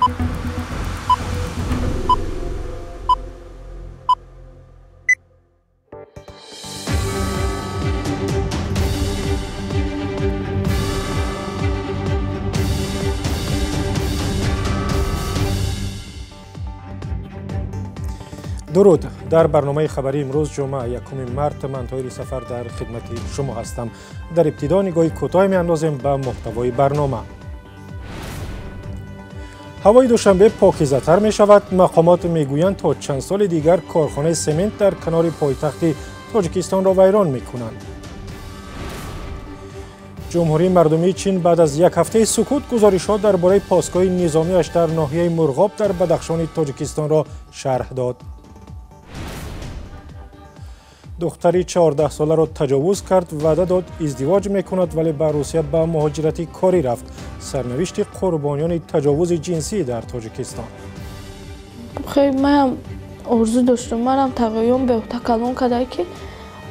Дуруд. Дар барномаи хабарии имрӯз ҷумъа 1 март ман Тоҳири Сафар дар хидмати шумо ҳастам. Дар ибтидо нигоҳи кӯтоҳе меандозем ба муҳтавои барнома. Ҳавои Душанбе покизатар мешавад. Мақомот мегӯянд то чанд соли дигар корхонаи семент дар канори пойтахти Тоҷикистонро вайрон мекунанд. Ҷумҳурии мардумии Чин баъд аз як ҳафтаи сукут гузоришҳо дар бораи посгоҳи низомиаш дар ноҳияи Мурғоб дар Бадахшони Тоҷикистонро шарҳ дод. Духтари 14-соларо таҷовуз кард, ваъда дод издивоҷ мекунад, вале ба Русия ба муҳоҷирати корӣ рафт. Сарнавишти қурбониёни таҷовузи ҷинсӣ дар Тоҷикистон. Хеле манам орзу доштам, манам тағоём беҳта калон карда, ки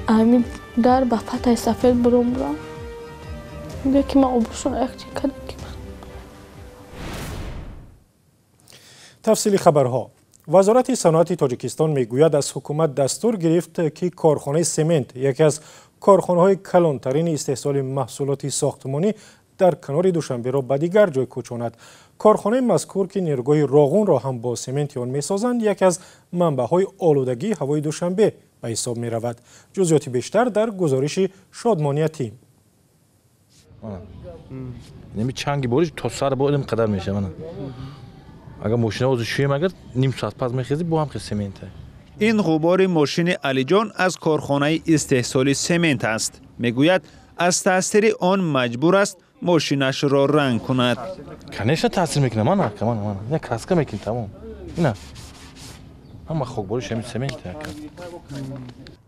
ҳамин дар ба фатҳи сафед буром бурам. Мегӯяд, ки ман обрӯшонро якчи кардам. Тафсили хабарҳо. Вазорати саноати Тоҷикистон мегӯяд аз ҳукумат дастур гирифт, ки корхонаи семент, яке аз корхонаҳои калонтарини истеҳсоли маҳсулоти сохтмонӣ дар канори Душанберо ба дигар ҷой кӯчонад. Корхонаи мазкур, ки нерӯгоҳи Роғунро ҳам бо сементи он месозанд, яке аз манбаъҳои олудагии ҳавои Душанбе ба ҳисоб меравад. Ҷузъиёти бештар дар гузориши Шодмони Ятим. Чанги бориш то сар бо ин қадар мешавад. Агар мошина озу шӯем, агар ним соат пас мехезӣ, бо ҳам хел семент. Ин ғубори мошини Алиҷон аз корхонаи истеҳсоли семент аст. Мегӯяд, аз таъсири он маҷбур аст мошинашро ранг кунад. Конечно, таъсир мекунад. Мана, мана, мана. Ина краска мекунем, тамом. Ина. Ҳама хокбориш ҳамин семент.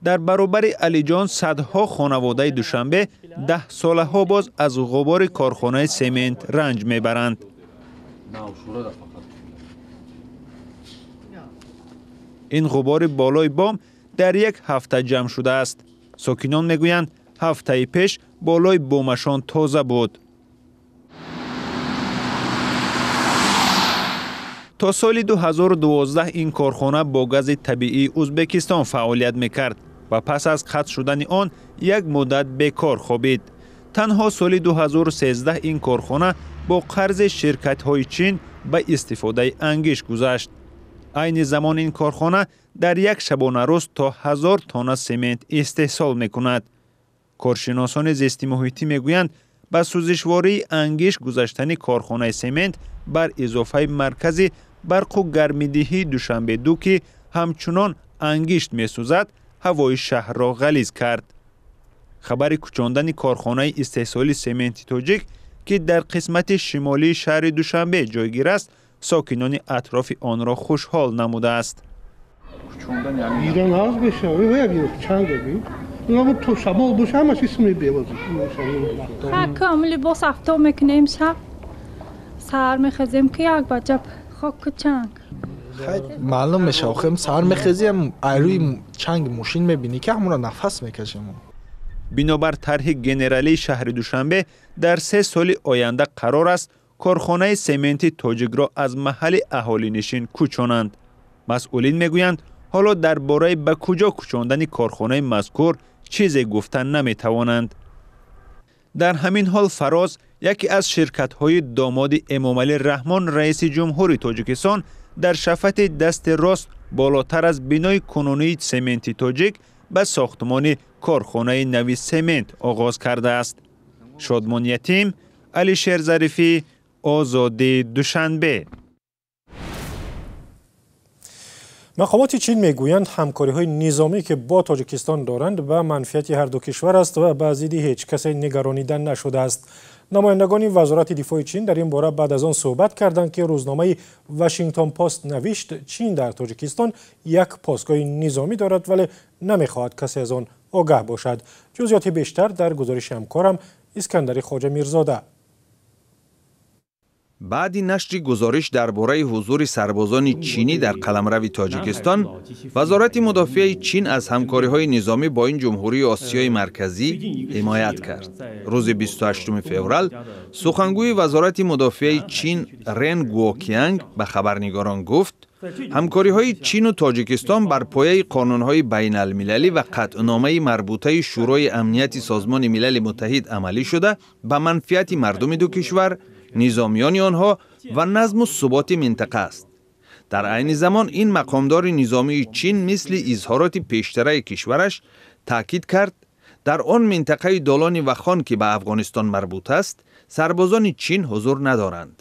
Дар баробари Алиҷон садҳо хонаводаи Душанбе 10 солаҳо боз аз ғубори корхонаи семент ранҷ мебаранд. Ин ғубори болои бом дар як ҳафта ҷамъ шудааст. Сокинон мегӯянд, ҳафтаи пеш болои бомашон тоза буд. То соли 2012 ин корхона бо гази табиии Узбекистон фаъолият мекард ва пас аз қатъ шудани он як муддат бекор хобид. Танҳо соли 2013 ин корхона бо қарзи ширкатҳои Чин ба истифодаи ангиш гузашт. Айни замон ин корхона дар як шабонарӯз то 1000 тонна семент истеҳсол мекунад. Коршиносони зистимуҳитӣ мегӯянд, ба сӯзишвории ангиш гузаштани корхонаи семент бар изофаи маркази барқу гармидиҳии Душанбе ду, ки ҳамчунон ангишт месӯзад, ҳавои шаҳрро ғализ кард. Хабари кӯчондани корхонаи истеҳсоли сементи тоҷик, ки дар қисмати шимолии шаҳри Душанбе ҷойгир аст, сокинони атрофи онро хушҳол намудааст. Либос афто мекунем, шаб саҳар мехезем, ки як баҷаб хоку чанг. Маълум мешава, охир саҳар мехезиам, айрӯи чанги мошин мебинӣ, ки ҳамонро нафас мекашем. Бинобар тарҳи генералии шаҳри Душанбе дар 3 соли оянда қарор аст корхонаи сементи тоҷикро аз маҳалли аҳолинишин кӯчонанд. Масъулин мегӯянд, ҳоло дар бораи ба куҷо кӯчондани корхонаи мазкур чизе гуфта наметавонанд. Дар ҳамин ҳол Фароз, яке аз ширкатҳои домоди Эмомалӣ Раҳмон, раиси ҷумҳури Тоҷикистон, дар шафати дасти рост болотар аз бинои кунунии сементи тоҷик ба сохтмони корхонаи нави семент оғоз кардааст. Шодмон Ятим, Алишер Зарифӣ, Озодӣ, Душанбе. Мақомоти Чин мегӯянд, ҳамкориҳои низомӣ, ки бо Тоҷикистон доранд, ба манфиати ҳарду кишвар аст ва ба зидди ҳеҷ касе нигаронида нашудааст. Намояндагони Вазорати дифои Чин дар ин бора баъд аз он суҳбат карданд, ки рӯзномаи Вашингтон Пост навишт, Чин дар Тоҷикистон як посгоҳи низомӣ дорад, вале намехоҳад касе аз он огаҳ бошад. Ҷузъиёти бештар дар гузориши ҳамкорам Искандари Хоҷа Мирзода. Баъди нашри гузориш дар бораи ҳузури сарбозони чинӣ дар қаламрави Тоҷикистон, Вазорати мудофиаи Чин аз ҳамкориҳои низомӣ бо ин ҷумҳурии Осиёи Марказӣ ҳимоят кард. Рӯзи 28 феврал сухангӯи Вазорати мудофиаи Чин Рен Гуокианг ба хабарнигорон гуфт, ҳамкориҳои Чину Тоҷикистон бар пояи қонунҳои байналмилалӣ ва қатъномаи марбутаи Шӯрои амнияти Созмони Милали Муттаҳид амалӣ шуда, ба манфиати мардуми ду кишвар, низомиёни онҳо ва назму суботи минтақа аст. Дар айни замон ин мақомдори низомии Чин мисли изҳороти пештараи кишвараш таъкид кард, дар он минтақаи Долони Вахон, ки ба Афғонистон марбут аст, сарбозони Чин ҳузур надоранд.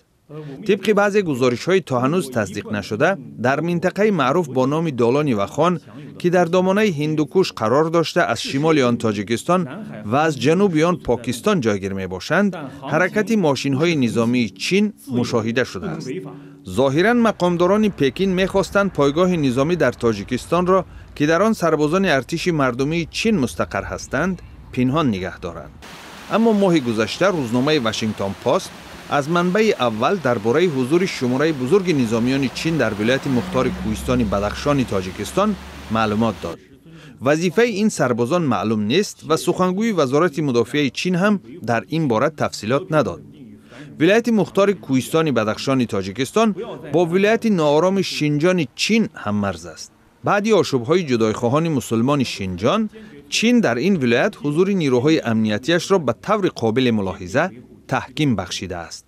Тибқи баъзе гузоришҳои то ҳанӯз тасдиқ нашуда, дар минтақаи маъруф бо номи Долони Вахон, ки дар домонаи Ҳиндукуш қарор дошта, аз шимоли он Тоҷикистон ва аз ҷануби он Покистон ҷойгир мебошанд, ҳаракати мошинҳои низомии Чин мушоҳида шудааст. Зоҳиран мақомдорони Пекин мехостанд пойгоҳи низомӣ дар Тоҷикистонро, ки дар он сарбозони артиши мардумии Чин мустақар ҳастанд, пинҳон нигаҳ доранд. Аммо моҳи гузашта рӯзномаи Вашингтон Пост аз манбаи аввал дар бораи ҳузури шумораи бузурги низомиёни Чин дар вилояти мухтори Кӯҳистони Бадахшони Тоҷикистон маълумот дод. Вазифаи ин сарбозон маълум нест ва сухангӯи Вазорати мудофиаи Чин ҳам дар ин бора тафсилот надод. Вилояти мухтори Кӯҳистони Бадахшони Тоҷикистон бо вилояти ноороми Шинҷони Чин ҳаммарз аст. Баъди ошӯбҳои ҷудойхоҳони мусулмони Шинҷон, Чин дар ин вилоят ҳузури нирӯҳои амниятиашро ба таври қобили мулоҳиза таҳким бахшидааст.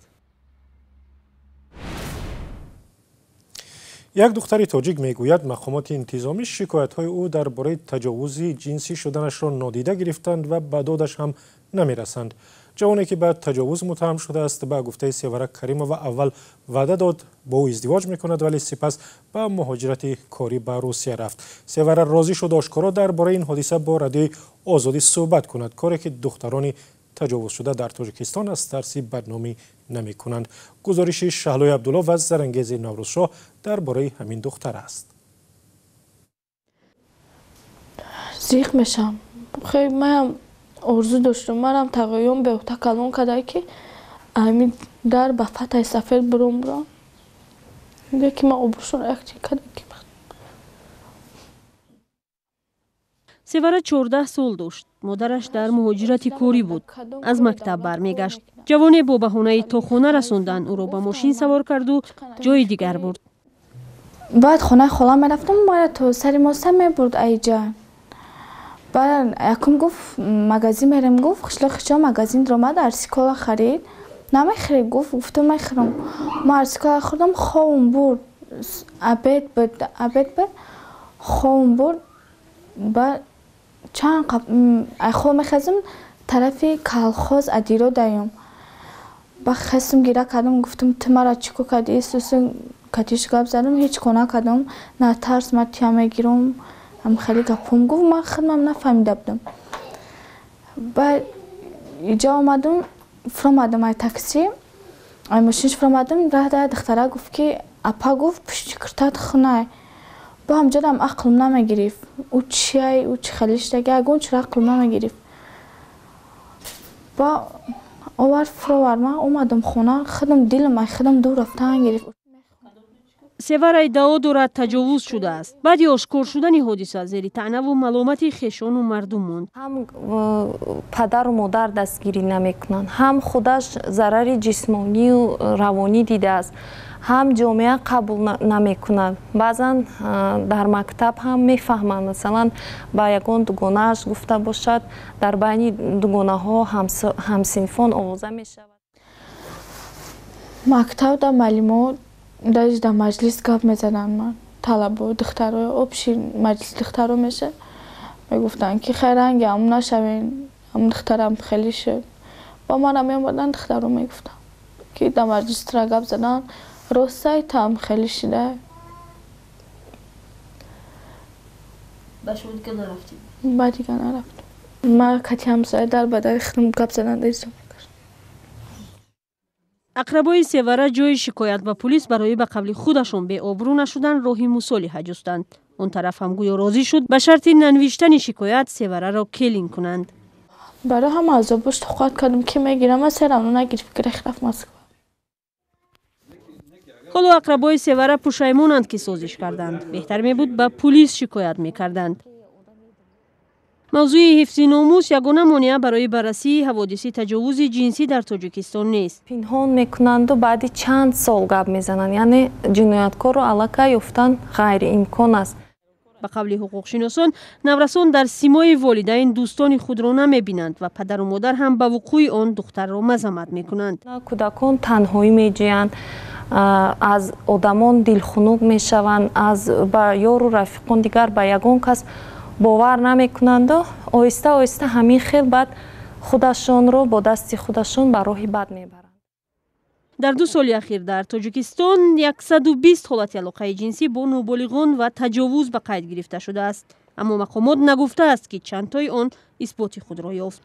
Як духтари тоҷик мегӯяд, мақомоти интизомӣ шикоятҳои ӯ дар бораи таҷовузи ҷинсӣ шуданашро нодида гирифтанд ва ба додаш ҳам намерасанд. Ҷавоне ки ба таҷовуз муттаҳам шудааст, ба гуфтаи Севара Каримова аввал ваъда дод бо ӯ издивоҷ мекунад, вале сипас ба муҳоҷирати корӣ ба Русия рафт. Севара розӣ шуд ошкоро дар бораи ин ҳодиса бо Радиои Озодӣ суҳбат кунад, коре ки духтарони таҷовузшуда дар Тоҷикистон аз тарси бадномӣ намекунанд. Гузориши Шаҳлои Абдулло ва Зарангези Наврӯзшоҳ дар бораи ҳамин духтар аст. Зиқ мешам. Хеле манам орзу доштам, манам тағоём беҳта калон кадай, ки ҳамин дар ба фатҳи сафед буром бурам. Ки ман обрӯшон якчи кадай ки. Севара 14 сол дошт. Модараш дар муҳоҷирати корӣ буд. Аз мактаб бармегашт. Ҷавоне бо баҳонаи то хона расондан ӯро ба мошин савор карду ҷои дигар бурд. Баъд хонаи хола мерафтам, мара то сари моста мебурд айҷа. Баъд якум гуфт магазин мерем, гуфт қишлоқи чо магазин даромад, арсикола харид. Намехӯрӣ гуфт, гуфтам мехӯрам. Ма арсикола хӯрдам, ховум бурд. Обед буд, обед буд, ховум бурд. Баъд чанд хоб мехезам, тарафи колхоз адиро даём. Ба хестам гира кардам, гуфтам ту мара чӣ кор кардӣ? Сусу катиш гап задам, ҳеҷ кор накардам. На тарс, ман тия мегирам. Ҳам хеле гапом гуфт, ман худам нафаҳмида будам. Баъд иҷа омадам, фуромадам ай такси, ай мошинш фуромадам, раҳ духтара гуфт ки апа гуфт пушти киртат хунай. Бо ҳамҷодам ақлм намегирифт. Ӯ чиай, ӯ чӣ хеле шудаги, ягон чиро ақлм намегирифт. Ба овар фуровар, ман омадам хона, худам дилам ай худам дур рафтан гирифт. Севара иддао дорад таҷовуз шудааст. Баъди ошкор шудани ҳодиса зери таънаву маломати хешону мардум монд. Ҳам падару модар дастгирӣ намекунанд, ҳам худаш зарари ҷисмонию равонӣ дидааст, ҳам ҷомеа қабул намекунад. Баъзан дар мактаб ҳам мефаҳманд, масалан ба ягон дугонааш гуфта бошад, дар байни дугонаҳо ҳамсинфон овоза мешавад. Мактаб да маълимо даже дар маҷлис гап мезаданд, ман талабо духтаро обши маҷлис духтаро мешад, мегуфтанд ки хай ранги ҳам нашавен, ҳам духтарам хеле шуд. Ба манам меомаданд духтаро мегуфтанд ки дар маҷлис тура гап задан ростай там хеле шуда. Ба шумо дига нарафтед? Ба дига нарафтам. Ман кати ҳамсоя дар ба дари худам гап задан дезом. Ақрабои Севара ҷои шикоят ба пулис барои ба қавли худашон беобрӯ нашудан роҳи мусолиҳа ҷустанд. Он тараф ҳам гӯё розӣ шуд ба шарти нанавиштани шикоят Севараро келин кунанд. Барои ҳама азобош тоқат кардам ки мегирам, ман серамно нагирифт, гирех рафт Москва. Ҳоло ақрабои Севара пушаймонанд, ки созиш карданд. Беҳтар мебуд, ба пулис шикоят мекарданд. Мавзӯи ҳифзи номус ягона монеа барои баррасии ҳаводиси таҷовузи ҷинсӣ дар Тоҷикистон нест. Пинҳон мекунанду баъди чанд сол гап мезананд, яъне ҷинояткорро аллакай ёфтан ғайриимкон аст. Ба қавли ҳуқуқшиносон, наврасон дар симои волидайн дӯстони худро намебинанд ва падару модар ҳам ба вуқӯи он духтарро мазаммат мекунанд. Кӯдакон танҳоӣ меҷӯянд, аз одамон дилхунук мешаванд, аз ба ёру рафиқон дигар ба ягон кас бовар намекунанду оҳиста оҳиста ҳамин хел баъд худашонро бо дасти худашон ба роҳи бад мебаранд. Дар 2 соли ахир дар Тоҷикистон 120 ҳолати алоқаи ҷинсӣ бо ноболиғон ва таҷовуз ба қайд гирифта шудааст, аммо мақомот нагуфтааст, ки чандтои он исботи худро ёфт.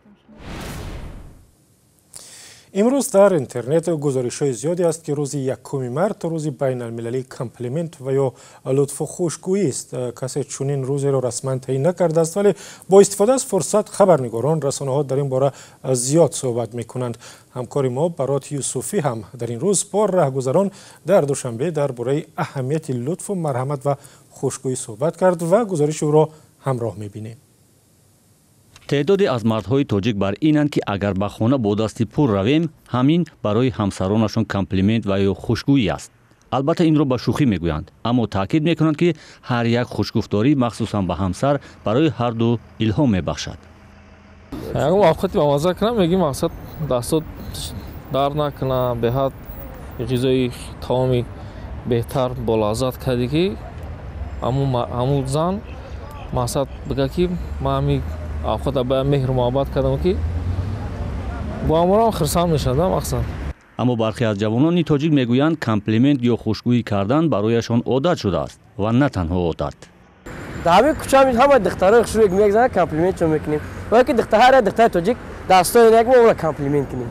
Имрӯз дар интернет гузоришҳои зиёде аст, ки рӯзи 1 март рӯзи байналмилалии комплимент ва ё лутфу хушгӯист. Касе чунин рӯзеро расман таъин накардааст, вале бо истифода аз фурсат хабарнигорон, расонаҳо дар ин бора зиёд суҳбат мекунанд. Ҳамкори мо Барот Юсуфӣ ҳам дар ин рӯз бо раҳгузарон дар Душанбе дар бораи аҳамияти лутфу марҳамат ва хушгӯӣ суҳбат кард ва гузориши ӯро ҳамроҳ мебинем. Теъдоде аз мардҳои тоҷик бар инанд, ки агар ба хона бо дасти пур равем, ҳамин барои ҳамсаронашон комплимент ва ё хушгӯӣ аст. Албатта, инро ба шӯхӣ мегӯянд, аммо таъкид мекунанд, ки ҳар як хушгуфторӣ, махсусан ба ҳамсар, барои ҳарду илҳом мебахшад. Ягон вақти ба мазза кунам, мегӣ мақсад дастот дар накунам, беҳад ғизои таоми беҳтар болаззат кардӣ, ки ҳамун зан мақсад бигӯяд, ки ман ҳами авқота ба меҳру муҳаббат кардам, ки бо ҳамонам хурсанд мешавад мақсад. Аммо бархе аз ҷавонони тоҷик мегӯянд, комплимент ё хушгӯӣ кардан барояшон одат шудааст ва на танҳо одат. Дар ҳамин кӯча ҳама духтарои хушрӯ мегзананд, комплиментшон мекунем. Ва ки ҳар як духтари тоҷик дастои як мо ӯро комплимент кунем.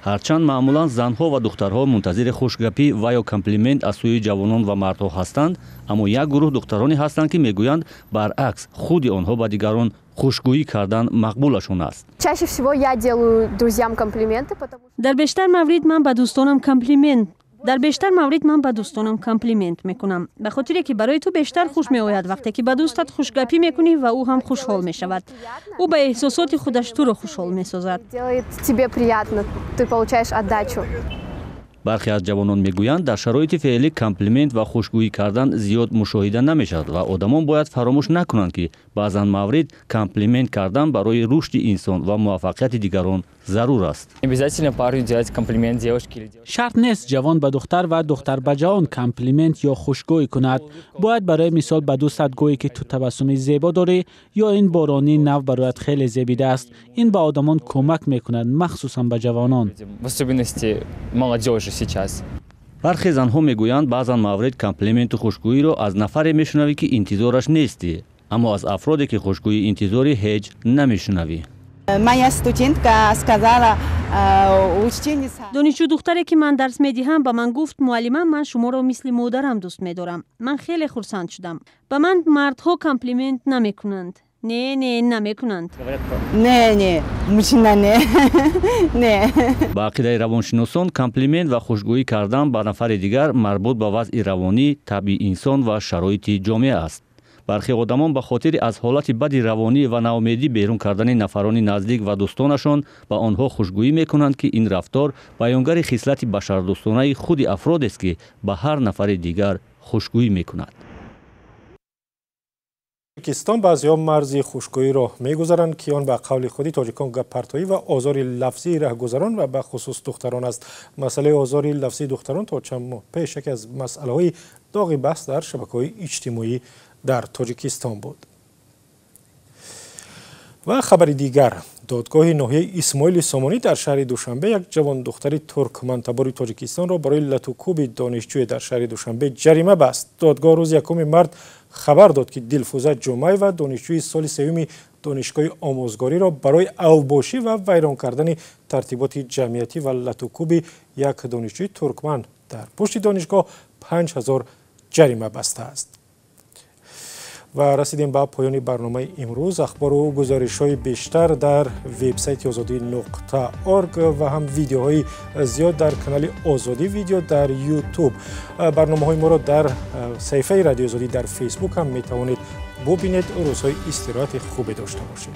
Ҳарчанд маъмулан занҳо ва духтарҳо мунтазири хушгапӣ ва ё комплимент аз сӯи ҷавонон ва мардҳо ҳастанд, аммо як гурӯҳ духтароне ҳастанд, ки мегӯянд, баръакс, худи онҳо ба дигарон хушгӯӣ кардан мақбулашон аст. Чаще всего я делаю друзьям комплименты, потому Дар бештар маврид ман ба дӯстонам комплимент мекунам, ба хотире ки барои ту бештар хуш меояд, вақте ки ба дӯстат хушгапӣ мекунӣ ва ӯ ҳам хушҳол мешавад. Ӯ ба эҳсосоти худаш туро хушҳол месозад. Делает тебе приятно, ты получаешь отдачу. Бархе аз ҷавонон мегӯянд, дар шароити феълӣ комплимент ва хушгӯӣ кардан зиёд мушоҳида намешавад ва одамон бояд фаромӯш накунанд, ки баъзан маврид комплимент кардан барои рушди инсон ва муваффақияти дигарон зарур аст. Шарт нест ҷавон ба духтар ва духтар ба ҷавон комплимент ё хушгӯӣ кунад. Бояд барои мисол ба дӯстат гӯӣ, ки ту табассуми зебо дорӣ ё ин боронии нав барояд хеле зебидааст. Ин ба одамон кӯмак мекунад, махсусан ба ҷавонон. Бархе занҳо мегӯянд, баъзан маврид комплименту хушгӯиро аз нафаре мешунавӣ, ки интизораш нестӣ, аммо аз афроде, ки хушгӯӣ интизорӣ, ҳеҷ намешунавӣ. Моя студентка сказала, учительница. Донишҷӯ духтаре, ки ман дарс медиҳам, ба ман гуфт: «Муаллима, ман шуморо мисли модарам дӯст медорам». Ман хеле хурсанд шудам. Ба ман мардҳо комплимент намекунанд, не, не, намекунанд. Не, не, мужчина, не, не. Ба ақидаи равоншиносон, комплимент ва хушгӯӣ кардан ба нафари дигар марбут ба вазъи равонӣ, табъи инсон ва шароити ҷомеа аст. Бархе одамон ба хотири аз ҳолати бади равонӣ ва наумедӣ берун кардани нафарони наздик ва дӯстонашон ба онҳо хушгӯӣ мекунанд, ки ин рафтор баёнгари хислати башардӯстонаи худи афродест, ки ба ҳар нафари дигар хушгӯӣ мекунад. Тоҷикистон баъзеҳо марзи хушгӯиро мегузаранд, ки он ба қавли худи тоҷикон гаппартоӣ ва озори лафзии раҳгузарон ва ба хусус духтарон аст. Масъалаи озори лафзии духтарон то чанд моҳ пеш яке аз масъалаҳои доғи баҳс дар шабакаҳои иҷтимоӣ дар Тоҷикистон буд. Ва хабари дигар: додгоҳи ноҳияи Исмоили Сомонӣ дар шаҳри Душанбе як ҷавондухтари туркмантабори Тоҷикистонро барои латукӯби донишҷӯе дар шаҳри Душанбе ҷарима баст. Додгоҳ рӯзи 1 март хабар дод, ки Дилфуза Ҷумаева, донишҷӯи соли сеюми донишгоҳи омӯзгориро барои авбошӣ ва вайрон кардани тартиботи ҷамъиятӣ ва латукӯби як донишҷӯи туркман дар пушти донишгоҳ 5000 ҷарима бастааст. Ва расидем ба поёни барномаи имрӯз. Ахбору гузоришҳои бештар дар вебсайти озодӣ.org ва ҳам видеоҳои зиёд дар канали Озодӣ Видео дар Ютуб. Барномаҳои моро дар саҳифаи Радиои Озодӣ дар Фейсбук ҳам метавонед бубинед. Рӯзҳои истироҳати хубе дошта бошед.